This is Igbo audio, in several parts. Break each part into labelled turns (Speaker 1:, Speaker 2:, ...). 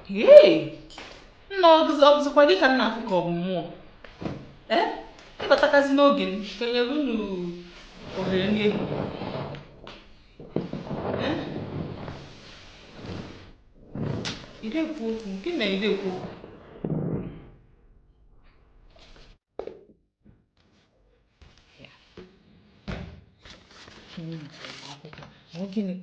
Speaker 1: Hey! Nna, ọ bụzikwa gị ka m na-afụ ka ọ bụ mmụọ? Ee, ịbatakazi n'oge m ka nyere unu ohere nri ehihie. Ee? Ị na-ekwu okwu, gịnị mere ị na-ekwu okwu? Ọ gịnị?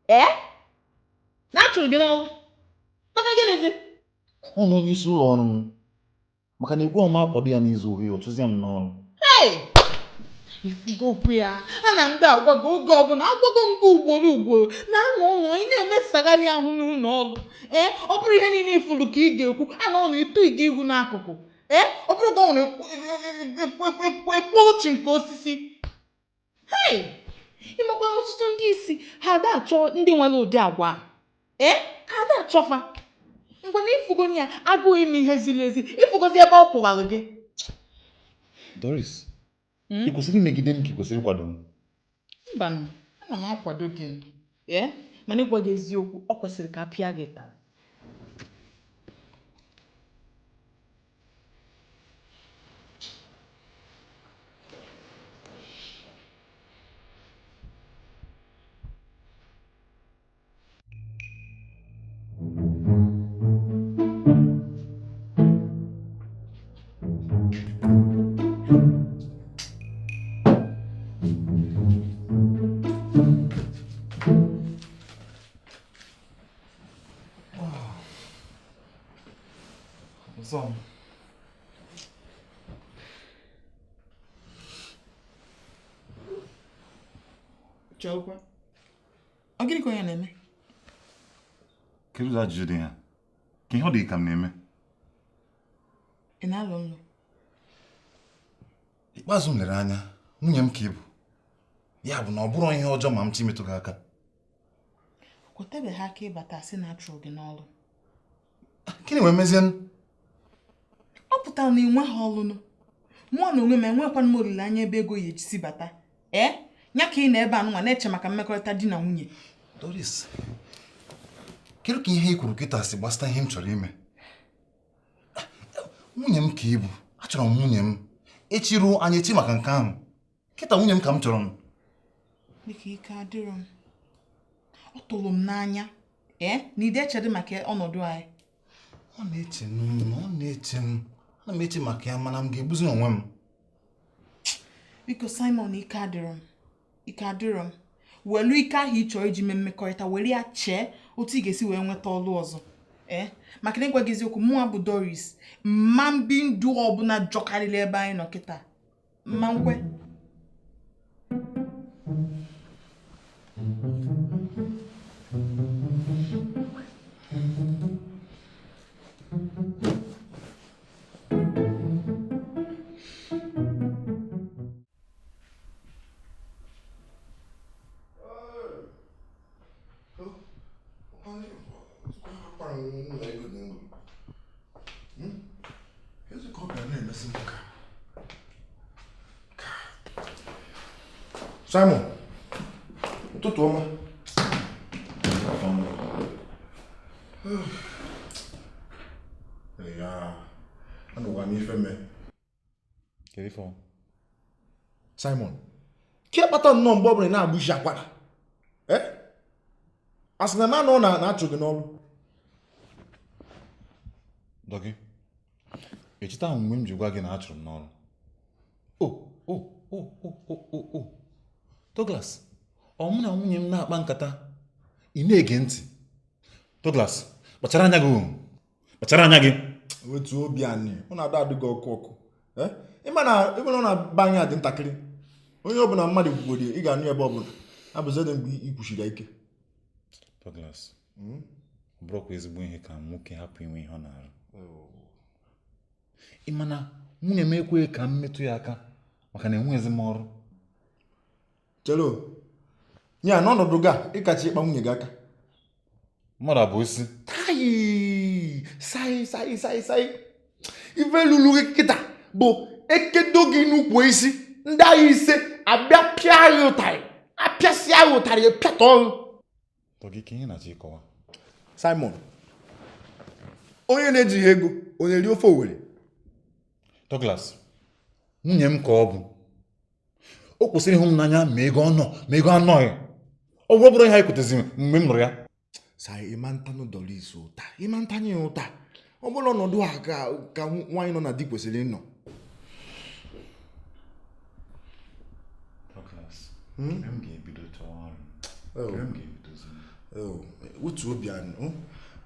Speaker 1: Ee? Na a chụrụ gị n'ọrụ? Maka gịnịzi?
Speaker 2: Ọ nọ n'isi ụlọ ọrụ m maka na ekwe m akwado ya n'izu ohi, ọ chụzie m n'ọrụ.
Speaker 1: Ifugo okwu ya a na ndị agwa gị oge ọbụla, agwago m gị ugboro ugboro na anọ ụlọ ị na-emesagharị ahụ n'ụlọ ọrụ. Ee, ọ bụrụ ihe niile ifuru ka ị ga-ekwu, a na ọnụ ịtụ gị ihu n'akụkụ. Ee, ọ bụrụ ka ọ nwere ekpo ochi nke osisi. Hei, ịmakwa ọtụtụ ndị isi ha ada achọ ndị nwere ụdị agwa a. Ee, ha ada achọfa. Ngwa na ifugo ya agụụ ime ihe ziri ezi, ifugozi ebe ọ kwụwara gị.
Speaker 2: Doris, ị kwesịrị imegide m ka ị kwesịrị ịkwado m?
Speaker 1: Mbanụ, ana m akwado gị. Ee, mana ịgwa gị eziokwu, ọ kwesịrị ka a pịa gị ụtarị.
Speaker 2: Ọzọ m.
Speaker 1: Chọkwa. Ọ gịnị ka onye na-eme?
Speaker 2: Kedu ụdị ajụjụ dị ya? Ka ihe ọ dị ka m na-eme?
Speaker 1: Ị na-alọ nlọ?
Speaker 2: Ikpeazụ m lere anya, nwunye m ka ị bụ. Ya bụ na ọ bụrụ ihe ọjọọ ma m chi metụ gị aka.
Speaker 1: Kwetebeghị aka ịbata sị na achụrụ gị n'ọrụ.
Speaker 2: Gịnị wee mezie?
Speaker 1: Ọ pụtara na enweghị ọlụnụ. Mụọ na onwe m enwekwana m olileanya ebe ego ya ejisi bata. Ee, ya ka ị na ebe anụnwa na-eche maka mmekọrịta di na nwunye.
Speaker 2: Doris, kedu ka ihe ị kwuru kịta si gbasata ihe m chọrọ ime? Nwunye m ka ị bụ, achọrọ m nwunye m. Echi ruo anyị echi maka nke ahụ. Kịta nwunye m ka m chọrọ m.
Speaker 1: Dịka ike adịrọ m. Ọ tụrụ m n'anya ee na ide echedị maka ọnọdụ anyị.
Speaker 2: Ọ na-eche m, ọ na-eche m. Ana m eche maka ya mana m ga-egbuzi onwe m.
Speaker 1: Biko Simon, ike adịrọ m. Ike adịrọ m. Welu ike ahụ ị chọrọ iji mee mmekọrịta, were ya chee otu ị ga-esi wee nweta ọlụ ọzọ. Ee, maka na ịgwa gị eziokwu, mụnwa bụ Doris, mma mbi ndụ ọbụla jọkarịrị ebe anyị nọ kịta. Mma nkwe.
Speaker 3: Simon, ụtụtụ ọma. Ya, anụkwa m ife mee. Simon, ke kpata nnọọ mgbe ọbụla ị na-agba isi akwara? A sị na m anọ na na-achụ gị n'ọrụ.
Speaker 2: Dọgị, echeta ahụ mgbe m ji gwa gị na achụrụ m n'ọrụ. O, o, o, o, o, o, o. Douglas, ọ mụ na nwunye m na-akpa nkata, ị na-ege ntị. Douglas, kpachara anya gị o. Kpachara anya gị.
Speaker 3: Wetuo obi anyị, ọ na-ada adị gị ọkụ ọkụ. Ịma na ịma na be anyị dị ntakịrị. Onye ọbụla mmadụ kwugoro ị ga-anụ ebe ọbụla. Abụzedị mgbe ị kwuchiri ike.
Speaker 2: Douglas, ọ bụrụkwa ezigbo ihe ka nwoke hapụ inwe ihe ọ na-arụ. Ị ma na nwunye m ekweghị ka m metụ ya aka maka na enweghịzi m ọrụ.
Speaker 3: Chere ya n'ọnọdụ gị a, ị kacha ịkpa nwunye gị aka.
Speaker 2: Mmadụ abụ isi.
Speaker 3: Tai, sai sai sai sai. Ife lulu gị kịta bụ ekedo gị n'ukwu isi ndị agha ise Abịa pịa ya ụtarị, apịasịa ya ụtarị, pịatọ ọrụ.
Speaker 2: Dọgị, ka ihe na-achọ ịkọwa?
Speaker 3: Simon, onye na-ejighị ego, ọ na-eri ofe Owere?
Speaker 2: Douglas, nwunye m ka ọ bụ. O kwesịrị ịhụ m n'anya ma ego ọ nọ ma ego anọghị. Ọ bụrụ ihe anyị kwetezi mgbe m nụrụ ya.
Speaker 3: Sa ịma ntanụ Doris ụta, ịma ntanye ya ụta. Ọ bụrụ ọnọdụ a ka nwaanyị nọ na di kwesịrị ịnọ.
Speaker 2: Douglas, m ga-ebido chọwa ọrụ. M ga-ebidozi.
Speaker 3: Uche obi anyị,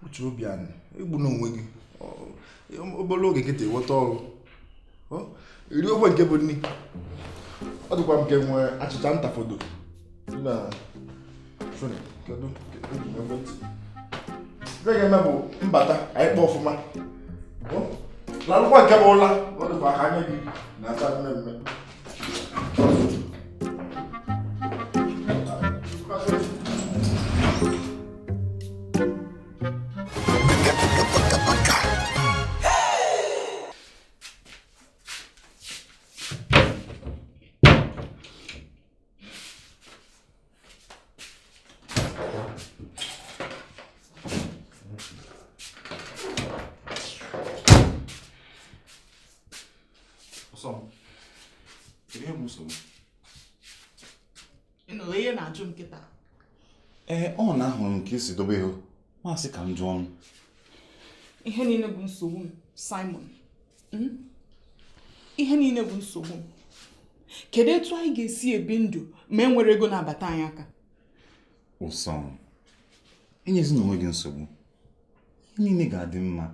Speaker 3: uche obi anyị, egbu n'onwe gị. Obere oge kịta eweta ọrụ. Iri ofe nke bụ nni. Ọ dịkwa m ka enwere achịcha ntafodo. Na sorry, kedu eji m ekwentị. Ife ga-eme bụ mbata anyị kpọọ ọfụma. Lalụkwa nke bụ ụla, ọ dịkwa ka anya gị na-acha mmemme.
Speaker 2: Ee, ọ na-ahụrụ m ka esi dobe ego, masị ka m jụọ ọnụ.
Speaker 1: Ihe niile bụ nsogbu m, Simon. Ihe niile bụ nsogbu m. Kedu etu anyị ga-esi ebi ndụ ma e nwere ego na-abata anyị aka?
Speaker 2: Ụsọ, enyezina onwe gị nsogbu. Ihe niile ga-adị mma.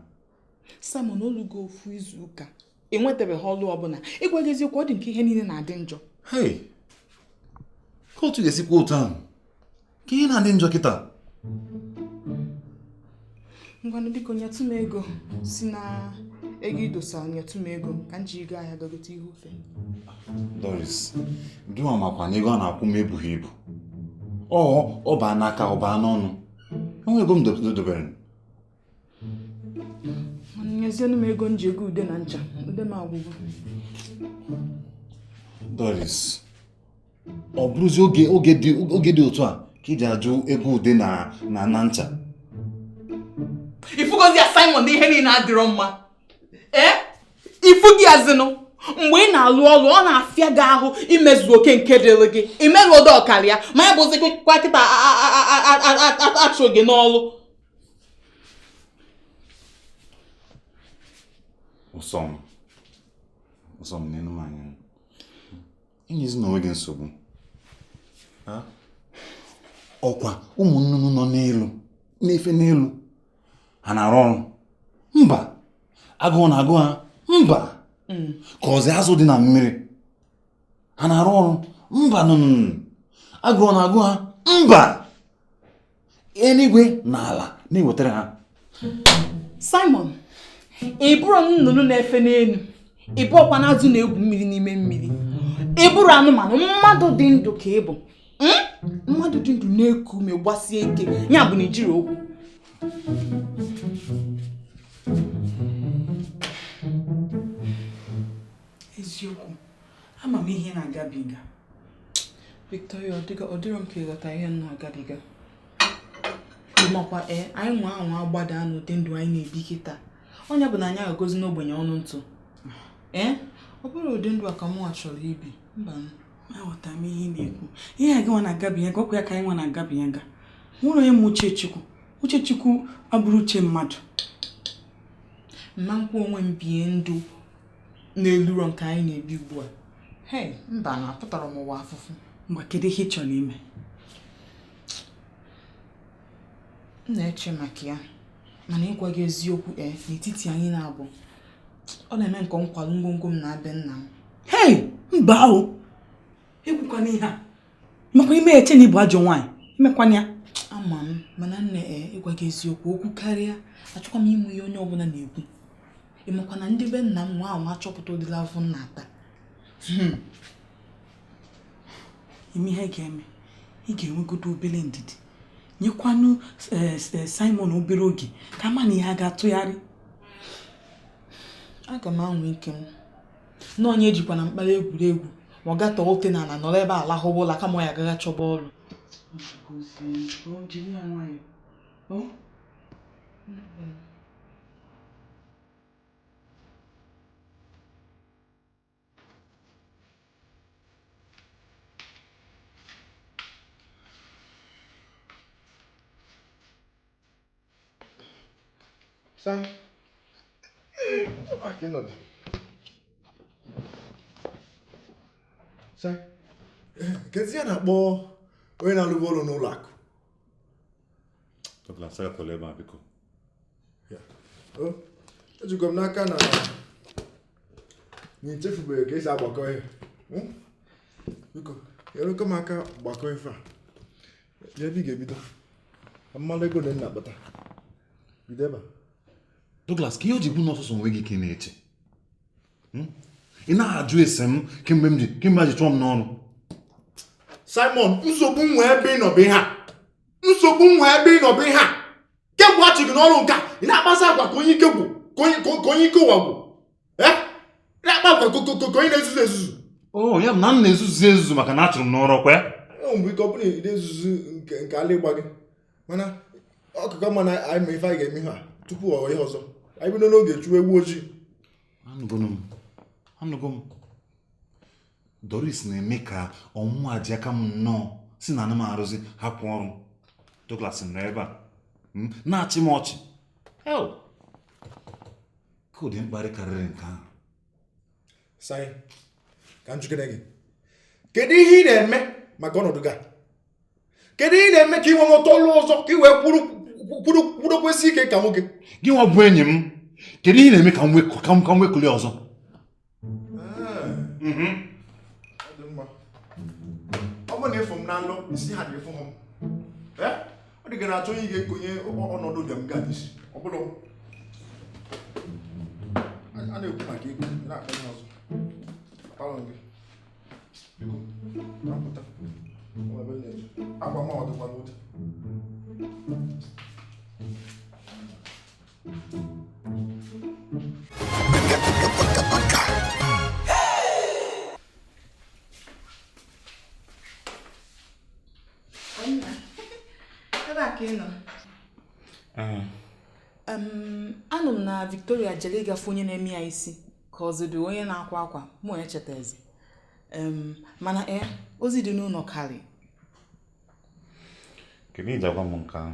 Speaker 1: Simon, olugo ofu izu ụka enwetabeghị ọlụ ọbụla. Ịgwa gị eziokwu, ọ dị nke ihe niile na-adị njọ.
Speaker 2: Hei, ka otu ga-esikwa otu ahụ ka ihe na-adị njọ kịta?
Speaker 1: Ngwanụ, biko nyetụ m ego si na ego idosa, nyetụ m ego ka m ji gaa ahịa gote ihe ofe.
Speaker 2: Doris, gị nwa makwa na ego a na-akwụ m ebughị ibu. Ọ baa n'aka, ọ baa n'ọnụ. Enwe ego m dobere.
Speaker 1: Nyezienụ m ego m ji ego ude na ncha, ude m agwụgwọ.
Speaker 2: Doris, ọ bụrụzi oge dị otu a ka iji ajụ ego ude na na ncha.
Speaker 1: Ifugozi ya, Simon, na ihe niile adịrọ mma. Ee, ifu gị azinụ mgbe ị na-alụ ọlụ, ọ na-afịa gị ahụ imezu oke nke dịrị gị, imerụ ọdọ ọkara ya, ma ya bụzikwa kịta achụ gị n'ọlụ.
Speaker 2: Ụsọ m n'elu m anya. Enyezina onwe gị nsogbu. Ọkwa ụmụ nnụnụ nọ n'elu na-efe n'elu ha na-arụ ọrụ? Mba. Agụụ na-agụ ha? Mba. Ka ọzọ azụ dị na mmiri ha na-arụ ọrụ? Mba. Nụnụ, agụụ na-agụ ha? Mba. Eluigwe na ala na-ewetara ha.
Speaker 1: Simon, ị bụrụ nnụnụ na-efe n'elu, ị bụrụkwa na azụ na-egwu mmiri n'ime mmiri, ị bụrụ anụmanụ, mmadụ dị ndụ ka ị bụ. Mmadụ dị ndụ na-eku ume gbasie ike, ya bụ na ijiri okwu.
Speaker 4: Eziokwu, ama m ihe na-agabiga.
Speaker 1: Victoria, ọ dịrọ m ka ịghọta ihe m na-agabiga. Makwa ee, anyị nwa anwa agbada n'ụdị ndụ anyị na-ebi kịta. Onye bụ na anyị agagozi n'ogbenye ọnụ ntụ. Ee, ọ bụrụ ụdị ndụ a ka mụnwa chọrọ ibi. Mba.
Speaker 4: Aghọtara m ihe ị na-ekwu. Ihe a gị nwa na-agabiga, ọkwa ya ka anyị nwa na-agabiga. Nwere onye ma uche Chukwu. Uche Chukwu abụrụ uche mmadụ.
Speaker 1: Mma nkwa onwe m bie ndụ n'elu ụrọ nke anyị na-ebi ugbu a. Hei, mba, na apụtara m ụwa afụfụ.
Speaker 4: Mgbe kedu ihe ị chọrọ ime?
Speaker 1: M na-eche maka ya, mana ịgwa gị eziokwu, n'etiti anyị na-abụ, ọ na-eme nke nkwalụ ngwongwo m na-abịa nna m.
Speaker 4: Hei, mba o! Ekwukwana ihe a. Makwa ime eche na ị bụ ajọ nwaanyị. Imekwana ya.
Speaker 1: Ama m, mana nne, ịgwa gị eziokwu, okwu karịa, achọkwa m ịmụ ihe onye ọbụla na-ekwu. Ị makwa na ndị be nna m nwa anwa achọpụta ụdịrị afọ m na-ata.
Speaker 4: Ime ihe ga-eme, ị ga-enwegodo obere ndidi. Nyekwanụ Simon obere oge ka ama na ihe a ga-atụgharị.
Speaker 1: Aga m anwa ike m. Na onye ejikwa na mkpara egwuregwu. Ma ọ gatọọ ute na ala nọrọ ebe a lahụba ụla kama ọ ya agaghị chọba ọrụ. Jiri ya nwayọọ.
Speaker 3: Sai. Aqui nọ. Sai. Kezi ya na-akpọ onye na-alụbu ọrụ n'ụlọ akụ.
Speaker 2: Douglas, agakwala ebe a biko.
Speaker 3: Ejikwa m n'aka na na echefubeghị ka esi agbakọ ihe. Biko, nyereka m aka gbakọ ife a. Ya ebe ị ga-ebido. Mmalụ ego na nna akpata. Bido ebe a.
Speaker 2: Douglas, ka ihe o ji bụ na ọsọsọ onwe gị ka ị na-eche? Ị na-ajụ ese m kemgbe m ji kemgbe a ji chụọ m n'ọrụ.
Speaker 3: Simon, nsogbu nwa ebe ị nọ bụ ihe a. Nsogbu nwa ebe ị nọ bụ ihe a. Kemgbe a chụrụ gị n'ọrụ nke a, ị na-akpasa agwa ka onye ike gwụ, ka onye ike ụwa gwụ. Ị na-akpa agwa ka onye na-ezuzu ezuzu.
Speaker 2: O ya bụ na m na-ezuzu ezuzu maka na a chụrụ m n'ọrụ kwa ya?
Speaker 3: E nwere ike ọ bụrụ na ị na-ezuzu nke ala ịgba gị. Mana ọkụkọ ma na anyị ma ife anyị ga-eme ihe a tupu ọ ghọọ ihe ọzọ. Anyị bido n'oge chụwa ewu ojii.
Speaker 2: Anụgo m. Doris na-eme ka ọnwụnwa ji aka m nnọọ si na ana m arụzi hapụ ọrụ. Douglas nọ ebe a na-achị m ọchị. Ka ụdị mkparị karịrị nke ahụ.
Speaker 3: Sai, ka m jụkene gị. Kedu ihe ị na-eme maka ọnọdụ gị a? Kedu ihe ị na-eme ka ị nwee nweta ọrụ ọzọ ka ị wee kwudokwesị ike ka nwoke?
Speaker 2: Gị nwa bụ enyi m, kedu ihe ị na-eme ka m nwekuli ọzọ?
Speaker 3: Ọ bụrụ na ịfụ m na nlọ, isi ha dị ịfụ m. Ọ dị ka na-achọ onye ga-ekonye ọnọdụ ụbịam gị a n'isi. Ọ bụrụ a na-ekwu maka ego, ị na-akpọ ihe ọzọ. Akpalụ gị. Biko, ka m pụta. Ọ ebe m na-eje. Akwa m ọ dịkwa n'ụdị.
Speaker 1: Anụ m na Victoria jere ịgafe onye na-eme ya isi ka ọ zụdo onye na-akwa akwa mụ echetezi. Mana ozi dị n'ụlọ karị.
Speaker 2: Kedu iji agwa m nke ahụ?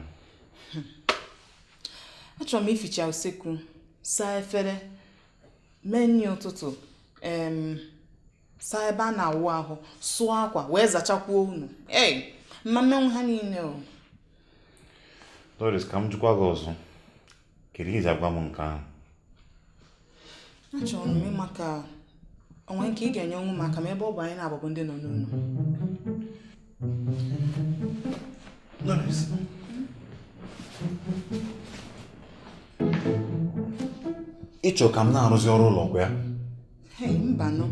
Speaker 1: Achọrọ m ificha usekwu, saa efere, mee nri ụtụtụ, saa ebe a na-awụ ahụ, sụọ akwa wee zachakwuo unu. Ei, mma mmenwu ha niile o.
Speaker 2: Doris, ka m jụkwa gị ọzọ. Kedu iji agwa m nke ahụ?
Speaker 1: Achọrọ m ịma ka onwe nke ị ga-enye ọnwụ maka m ebe ọ bụ anyị na-abụbụ ndị nọ n'ụlọ.
Speaker 2: Doris. Ị chọrọ ka m na-arụzi ọrụ ụlọ kwa ya?
Speaker 1: Hei, mbanụ.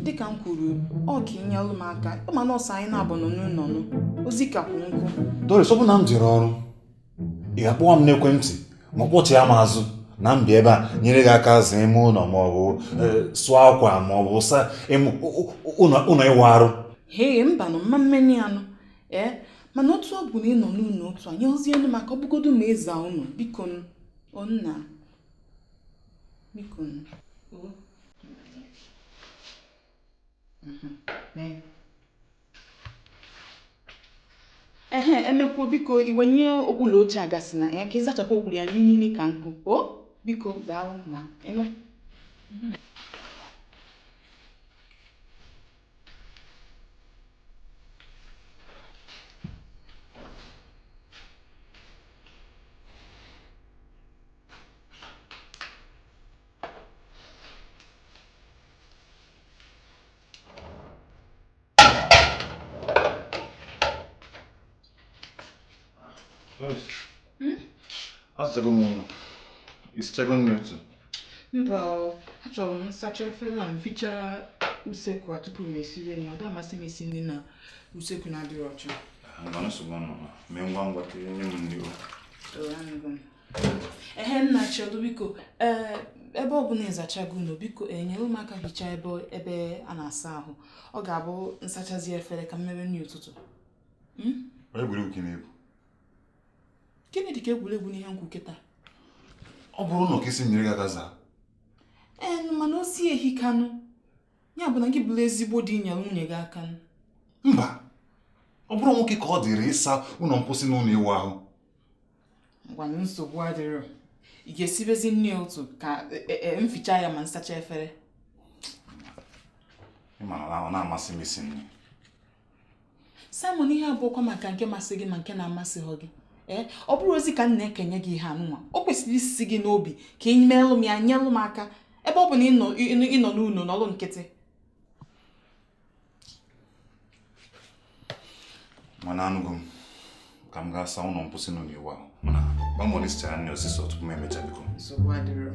Speaker 1: Dịka m kwuru, ọ ka inyelụ m aka. Ọ ma nọọsụ anyị na-abụ nọ n'ụlọ nụ. Ozi kakwu nkụ.
Speaker 2: Doris, ọ bụ na m jere ọrụ, ị ga-akpọwa m n'ekwentị ma kpọchie m azụ na m bịa ebe a nyere gị aka zaa ime ụlọ ma ọ bụ sụọ akwa ma ọ bụ saa ụlọ ịwụ arụ.
Speaker 1: Hei, mbanụ, mma mmeni anụ. Mana otu ọ bụ na ị nọ n'ụlọ otu a, nye ozi elu maka ọ bụgodu ma ịza ụlọ, biko nna. Biko Ehe, emekwuo biko iwenye okpulu oche agasị na ya ka ịzachapụ okpulu ya niile ka nkụ. O, biko daalụ na ịnụ.
Speaker 2: Azago m ụlọ. Isichago nri otu.
Speaker 1: Mba, achọrọ m nsacha efere a m fichaa usekwu a tupu m esiwe ya. Ọ da amasị m isi nri na usekwu na-adịghị ọcha.
Speaker 2: Ngwa nsogbu nọ. Mee ngwa ngwa ka enye m nri o.
Speaker 1: Anụgo m. Ehe nna Chelu biko ee ebe ọ bụla ịzachago unu biko enyere m aka hichaa ebe a na-asa ahụ. Ọ ga-abụ nsachazi efere ka mmebe nri ụtụtụ.
Speaker 2: Egwuregwu ka na-egwu.
Speaker 1: Gịnị dị ka egwuregwu n'ihe nkwu kịta?
Speaker 2: Ọ bụrụ na okesi nyere gị aka zaa.
Speaker 1: Ee, mana o si ehikanụ. Ya bụ na gị bụrụ ezigbo di nyere nwunye gị aka.
Speaker 2: Mba, ọ bụrụ nwoke ka ọ dịrị ịsa ụlọ mposi na ụlọ ịwụ ahụ.
Speaker 1: Ngwanụ nsogbu adịrọ. Ị ga-esibezi nri ụtụ ka mficha ya ma nsacha efere.
Speaker 2: Ị ma na ọ na-amasị m isi nri.
Speaker 1: Simon, ihe abụọkwa maka nke masị gị ma nke na-amasịghị gị. Ee, ọ bụrụ ozi ka m na-ekenye gị ihe anụnwa, o kwesịrị isi gị n'obi ka ị meelụ m ya, nyelụ m aka. Ebe ọ bụ na ị nọ n'ụlọ n'ọlụ nkịtị.
Speaker 2: Mana anụgo m ka m gaa saa ụlọ mposi n'ụlọ iwu ahụ. Mana gba mbọ na isichara nri ọsịsọ tupu m emecha biko.
Speaker 1: Nsogbu adịrọ.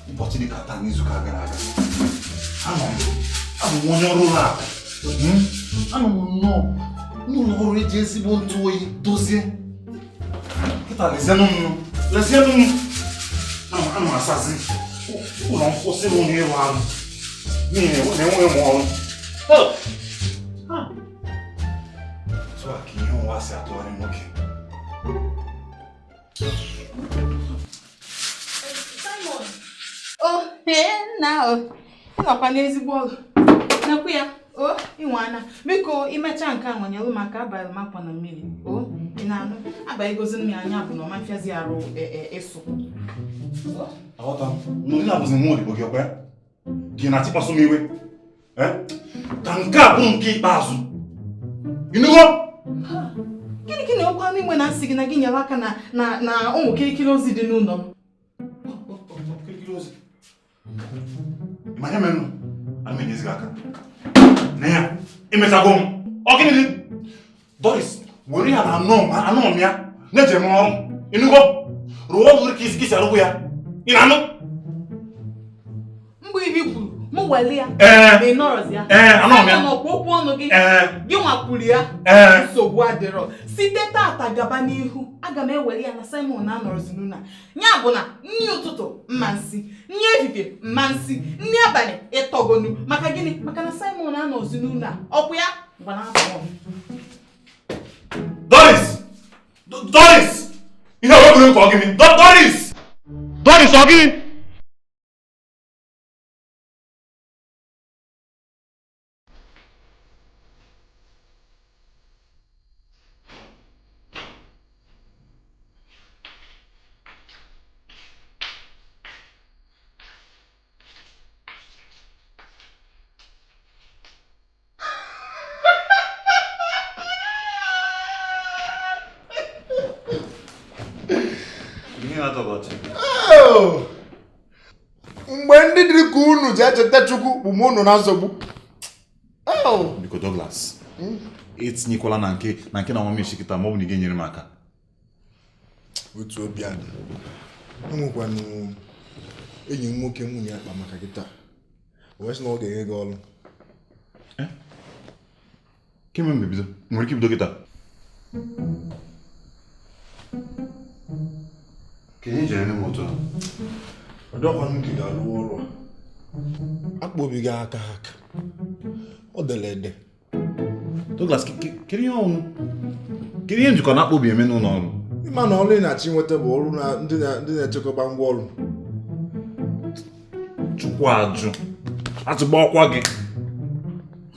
Speaker 2: Ụbọchị dị ka taa n'izuụka gara aga, abụ m onye ọrụ ụlọ akụ. Anọ m nnọọ n'ụlọ ọrụ eji ezigbo ntụ oyi dozie. Kịta lezienụ m, lezienụ m. Ana m asazi ụlọ mposi na ụlọ ịrụ ahụ n'ihi na enweghị m ọrụ. Otu a ka ihe ụwa si atụgharị nwoke.
Speaker 1: O, nna o, ịnọkwa n'ezigbo ọrụ. Nakwa ya, o, ịnwana. Biko, imecha nke a nwanyelụ maka abalị m akwa na mmiri. O, ị na-anụ? Abalịgozi m ya anya bụ na ọma mfịazi arụ ịsụ.
Speaker 2: Aghọta m. Ndị na-abụzi nwa odibo gị ọkwa ya? Gị na-achịkwaso m iwe? Ka nke a bụrụ nke ikpeazụ. Ịnụgo?
Speaker 1: Gịnị ka na-ekwu anụ igwe na nsị gị na gị nyere aka na ụmụ kirikiri ozi dị n'ụlọ m?
Speaker 2: Kirikiri ozi? Ma ihe mere ana m enyezi gị aka. Na ya, emechago m. Ọ gịnị dị? Doris, were ya na anọ m ya na-eje m ọrụ. Ịnụgo? Rụọ ọrụ ka isi arụgwụ ya. Ị na-anụ?
Speaker 1: Mgbe ihe kwuru, mụ wele ya.
Speaker 2: Ee.
Speaker 1: Ị nọrọzi ya.
Speaker 2: Ee, anọ m ya.
Speaker 1: Ọkwa okwu ọnụ gị.
Speaker 2: Ee.
Speaker 1: Gị nwakwuru ya.
Speaker 2: Ee.
Speaker 1: Nsogbu adịrọ. Site tata gaba n'ihu, aga m ewere ya na Simon na-anọrọzi n'ụlọ. Ya bụ na nri ụtụtụ mma nsị, nri efifie mma nsị, nri abalị ịtọgonu. Maka gịnị? Maka na Simon na-anọzi n'ụlọ a. Ọkwa ya? Ngwa na-apụ.
Speaker 2: Doris! Doris! Ihe ọ bụrụ nke ọ gịnị? Doris! Doris ọ gịnị?
Speaker 3: Mgbe ndị dị ka unu ji echeta Chukwu bụ m unu na nsogbu.
Speaker 2: Biko Douglas, etinyekwala na nke na nwa kịta ma ọ bụ na ị ga-enyere m aka.
Speaker 3: Otu obi anyị enwekwanụ enyi m nwoke nwunye akpa maka gị taa. O wee sị na ọ ga-enye gị ọrụ.
Speaker 2: Kemgbe m ebido, nwere ike ibido kịta. Ka ihe jere n'ime otu a.
Speaker 3: Ọ dịkwa m ka ị ga-alụ ọrụ a. Akpa obi gị aka aka. Ọ dere ede.
Speaker 2: Douglas, kedu ihe ọnwụ? Kedu ihe njikọ na-akpa obi eme n'ụlọ ọrụ?
Speaker 3: Ịma na ọrụ ị na-achọ inweta bụ ọrụ na ndị na-echekwa ngwa ọrụ.
Speaker 2: Chukwu ajụ. Atụgba ọkwa gị.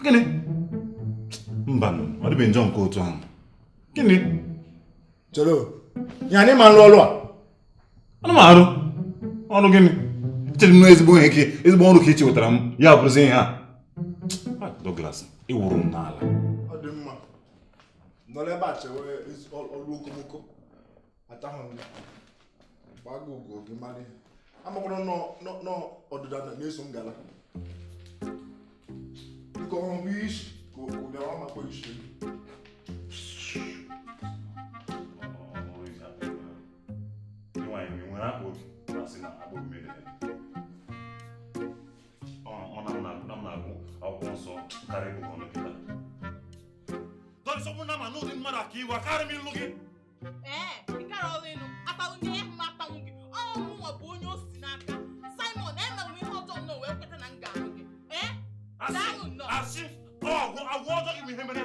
Speaker 2: Gịnị? Mba, ọ dịbe njọ nke otu ahụ. Gịnị?
Speaker 3: Chere o. Ya na ịma nrụ ọrụ a?
Speaker 2: Ana m arụ. Ọrụ gịnị? Echere m na ezigbo ihe ka ezigbo ọrụ ka ị chewetara m ya bụrụzi ihe a. Douglas, ị wụrụ m n'ala.
Speaker 3: Ọ dị mma. Nọrọ ebe a chewe ọrụ okomoko. Atahụ m gị. Gbaa gị ugo gị mara ihe. Amakwara nọ ọdịda na-eso m gara. Biko ọhụrụ bụ isi ka ọ bịara ọ makwa isi.
Speaker 2: Nwere akpa obi na asị na akpa obi mere. Karị bụ ọnụ kịta. Doris, ọ bụrụ na ma n'ụdị mmadụ aka iwe akarị m ịlụ gị.
Speaker 1: Ee, ịkara ọrụ ịnụ atalụ ndị ihe m atanwụ gị. Ọ mụnwa bụ onye o si n'aka. Simon, emere m ihe ọjọọ nnọọ wee kweta na m ga-alụ gị. Ee? Daalụ nnọọ.
Speaker 2: Asị, ọgwụ agwọ ọjọọ gị bụ ihe mere.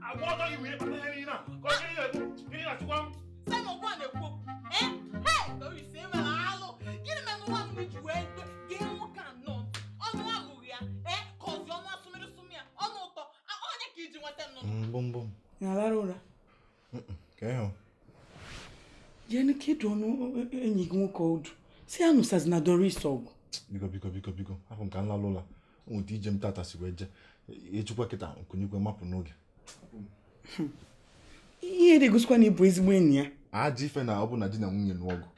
Speaker 2: Agwọ ọjọọ gị bụ ihe kpatara ihe niile a. Ka ọ ihe na-ekwu, ihe na-achịkwa m.
Speaker 1: Simon, gwa na-ekwu okwu. Ee? Hei, Doris, emere alụ. Gịnị mere nwa m ji wee gee nwoke a nnọọ? Ọnụ aghụghọ ya, ee, ka ọzi ọnụ asụmịrị sụmị ya, ọnụ ụtọ. Onye ka iji nweta m n'ụlọ?
Speaker 3: Mbụ.
Speaker 4: Na-alara ụra.
Speaker 3: Ka ịhụ.
Speaker 4: Jee ka ịdụ ọnụ enyi gị nwoke ọdụ. Si ya nụsazi na Doris ọgụ.
Speaker 3: Biko, hapụ m ka m lalụ ụla. Nweta ije m tata si wee jee. Echukwa kịta nkunyekwe mapụ n'oge.
Speaker 4: Ihe na-egosikwa na ịbụ ezigbo enyi ya.
Speaker 3: Ajọ ife na ọ bụ na di na nwunye nụọ ọgụ.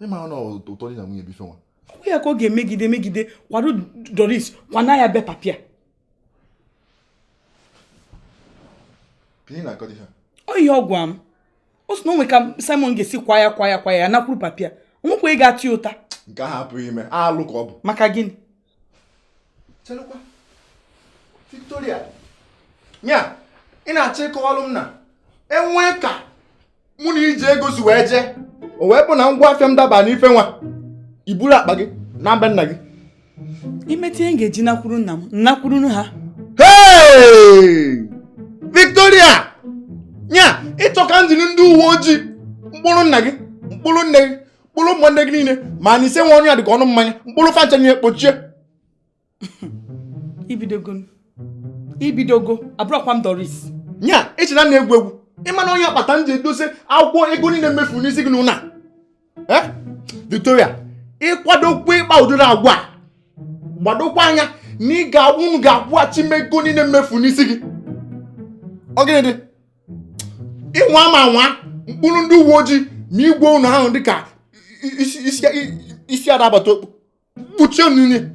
Speaker 3: Ịma na ụtọ di na nwunye bụ ife nwa.
Speaker 4: Ọ ya ka ọ ga-emegide megide kwado Doris kwana ya be papịa.
Speaker 3: Ka ị na-akọ dị ha?
Speaker 4: Ọ ihe ọ gwa m. O si na onwe ka Simon ga-esi kwa ya nakwuru papịa. Onwekwa ị ga-atụ ya ụta.
Speaker 3: Nke ahụ apụghị ime. Alụ ka ọ bụ.
Speaker 4: Maka gịnị?
Speaker 3: Chelụkwa. Victoria. Nya, ị na-achọ ịkọwalụ m na enwe ka mụ na ije ego si wee jee. O wee bụ na ngwa afịa m daba n'ife nwa. I buru akpa gị na mbe nna gị.
Speaker 4: Imete ihe m ga-eji nakwuru nna m, nakwuru ha.
Speaker 3: Hey! Victoria! Nya, ịchọ ka njin ndị uwe ojii mkpụrụ nna gị, mkpụrụ nne gị, mkpụrụ ụmụnne gị niile ma na ise nwe ọnụ ya dị ka ọnụ mmanya, mkpụrụ fancha niile kpochie.
Speaker 4: Ibidogo, abụrọkwa m Doris.
Speaker 3: Nya, eche na na-egwu egwu. Ịma na onye akpata m ji edose akwụkwọ ego niile mmefu n'isi gị n'ụlọ a. Victoria, ịkwadokwa ịkpa ụdịrị agwa a, gbadokwa anya na ị ga-unu ga-akwụghachi m ego niile mmefu n'isi gị. Ọ gịnị dị? Ịnwa ama nwa mkpụrụ ndị uwe ojii ma igwe unu ahụ dịka isi ada agbata okpu kpuchie unu niile.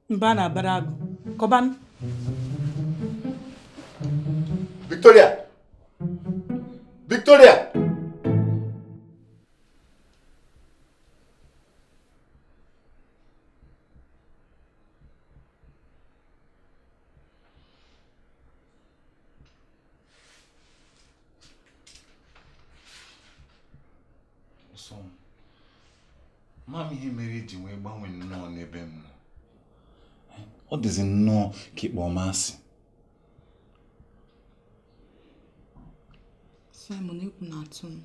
Speaker 4: Mba na-abara agụ. Kọbanụ.
Speaker 3: Victoria! Victoria!
Speaker 2: Sọ m, ma m ihe mere iji wee gbanwee nnọọ n'ebe m nọ. Ọ dịzi nnọọ ka ịkpọ m asị.
Speaker 1: Simon, egwu na-atụ m.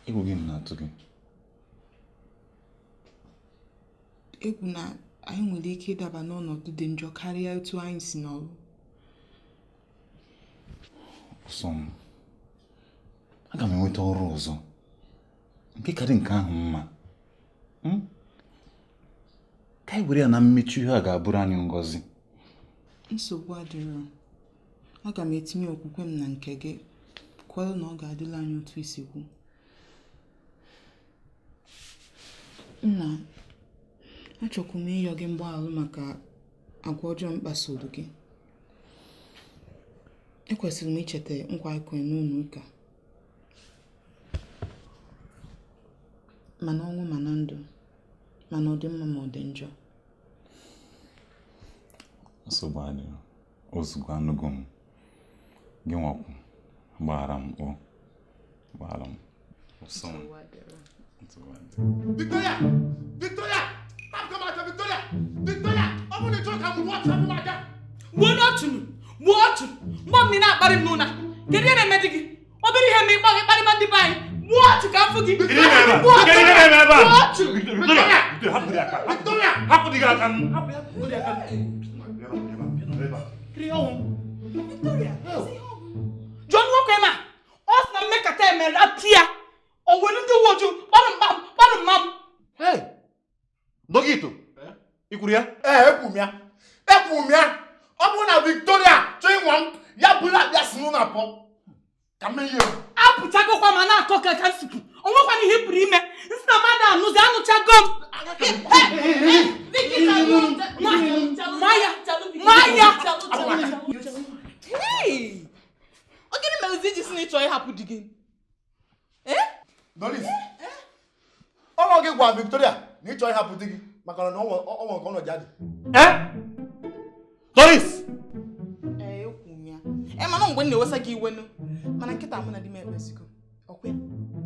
Speaker 2: Egwu gị na-atụ gị?
Speaker 1: Egwu na anyị nwere ike ịdaba n'ọnọdụ dị njọ karịa etu anyị si nọrọ.
Speaker 2: Sọ m, aga m enweta ọrụ ọzọ nke karị nke ahụ mma. Ka anyị were ya na mmechu ihe a ga-abụrụ anyị ngọzi.
Speaker 1: Nsogbu adịrọ. Aga m etinye okwukwe m na nke gị. Kwere na ọ ga-adịla anyị otu isi kwu. Nna, achọkwu m ịyọ gị mgbaghara maka agwa ọjọọ m kpasoro gị. Ekwesịrị m icheta nkwa anyị kwere n'ụlọ ụka. Mana ọnwụ ma na ndụ, mana ọ dị mma ma ọ dị njọ.
Speaker 2: Nsogbu adịghị. Ozugbo anụgo m gị nwakwu gbaghara m o gbaghara m. Ụsọ m. Nsogbu adịghị.
Speaker 3: Victoria! Victoria! Hapụ m aka, Victoria! Victoria! Ọ bụrụ na ị chọrọ ka m gbuo ọchụ, hapụ m aka!
Speaker 4: Gbuo n'ọchụ, gbuo ọchụ. Mgbe m na-akparị m n'ụna, kedu ihe na-eme di gị? Obere ihe ma ịkpọ gị kparịma ndị be anyị. Gbuo ọchụ ka afụ gị. Gbuo ọchụ.
Speaker 2: Victoria! Hapụ dị aka.
Speaker 3: Victoria!
Speaker 2: Hapụ dị aka. Hapụ ya. Hapụ dị aka.
Speaker 4: Victoria, John nwoke ma ọ sị na mmekọta emere apịa. O were ndị uwe ojii kparụ mkpa m, kparụ mma m.
Speaker 2: Hey! Dọkịta, ị kwuru ya?
Speaker 3: Ee, ekwu m ya. Ekwu m ya. Ọ bụrụ na Victoria chọọ ịnwa m, ya bụrụ akpịa si n'ụlọ apụọ. Ka m ihe.
Speaker 4: Apụchagokwa ma na-akọ ka ka nsupu. O nwekwana ihe pụrụ ime. Nsị na mmadụ anụzi anụchago m. Maya! Maya!
Speaker 1: Ọ gịnị mere iji si na ị chọrọ ịhapụ di gị?
Speaker 3: Doris, ọnwa gị gwa Victoria na ị chọrọ ịhapụ di gị maka na ọnwa nke ọnọdụ ya dị.
Speaker 2: Doris!
Speaker 1: Ee, ekwu m ya. Ee, mana mgbe m na-ewesa gị iwenu, mana nkịta mụ na di m ekpezigo. Ọkwa ya?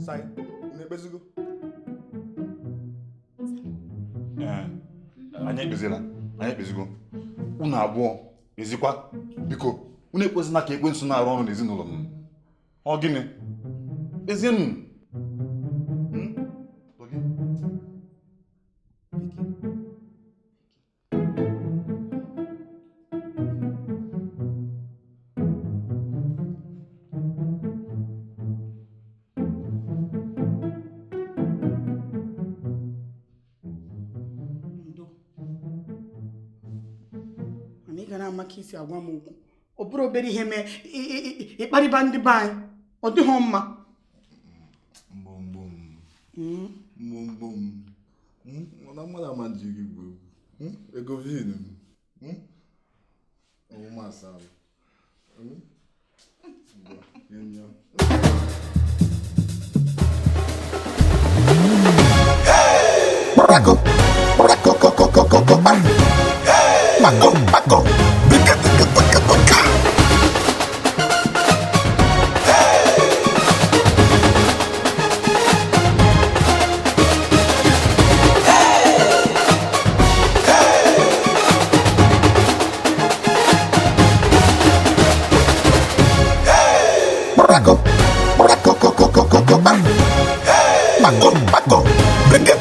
Speaker 3: Sai, unu ekpezigo?
Speaker 2: Ee, anyị ekpeziela, anyị ekpezigo. Unu abụọ ezikwa, biko, unu ekwesịna ka ekwensu na-arụ ọrụ n'ezinụlọ m. Ọ gịnị? Kpezienụ. Hmm? Ọ gịnị?
Speaker 4: Ndo. Mana ị ga na-ama ka isi agwa m okwu. Ọ bụrụ obere ihe mee ịkparịba ndị be anyị, ọ dịghọ mma.
Speaker 3: Mgbomgbo m. Mgbomgbo m. Mana mmadụ ama nji gị gwu egwu. Ego vin m. Ọmụma asaa. Ngwa, nye m ya.
Speaker 5: Braco, braco, co, co, co, co, co, bam. Paco, paco, pica, pica, pica, pica. Braco, braco, co, co, co, co, co, bam. Paco, paco, pica,